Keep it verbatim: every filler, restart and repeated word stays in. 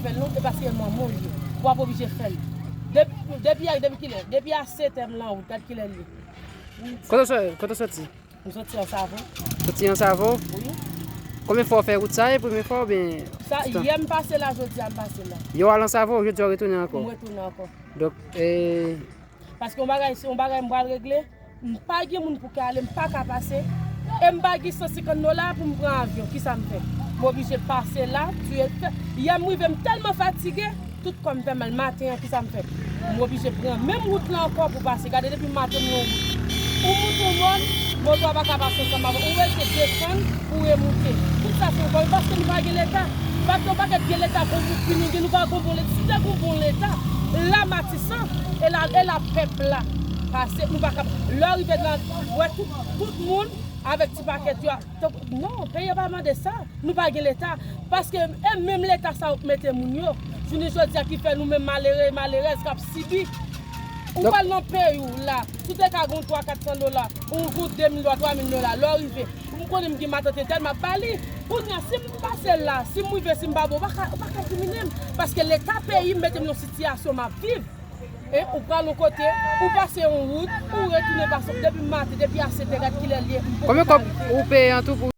fè l non, e paske manman w ye. W ap oblije fè l. Depi, depi a, depi kilè? Depi a sèt è m lan wout, gad kilè l ye. Kote w sò-, kote w soti? M soti Ansavo. Soti Ansavo? Wi. Konbyen fwa w fè wout sa a? E premye fwa oubyen... Sa, yè m pase la, jodi a m pase la. Yè w al Ansavo, jodi a w retounen ankò? M retounen ankò. Donk, e... Paske yon bagay, se yon bagay m pral regle, m pa gen moun pou ka ale, m pa ka pase. E m pa gen san senkant dola pou m pran avyon. Kisa m fè? M oblije pase la, tiye, fè, yè m rive, m tèlman fatige, tout kò m fè mal. Maten an, kisa m fè? M oblije pran menm wout la ankò pou pase. Gade, depi maten m nan wout. Ou moute yon mòn, moto a pa ka pase ansanm avè w. Ou rete desann pou remoute. Tout sa se yon pwoblèm paske nou pa gen Leta. Paske yon pakèt gen Leta, gon moun ki nou gen, nou pa gon bon Leta. Si te gon bon Leta, la Matisan, e la, e la pèp la. Paske nou pa ka, lè w rive nan, wè tout, tout moun avèk ti pakèt yo. Tankou, non, peyi a pa mande sa. Nou pa gen Leta. Paske e menm Leta sa yo k mete moun yo. Jounen jodi a ki fè nou menm malere, malerèz k ap sibi. Ou pral nan peyi w la. Si w te ka gon twa, kat san dola, ou gon de mil dola, twa mil dola, lè w rive. M konnen m gen matant entèl, m ap ba li. Kounye a, si m pase la, si m rive, si m pa bon, ou pa ka, ou pa ka elimine m. Paske Leta peyi m mete m nan sitiyasyon m ap viv. E ou pral yon kote, ou pase yon wout, ou retounen pase, depi maten, depi a sèt è, gad kilè l ye, m poko ka rive. Konbyen kòb ou peye an tou pou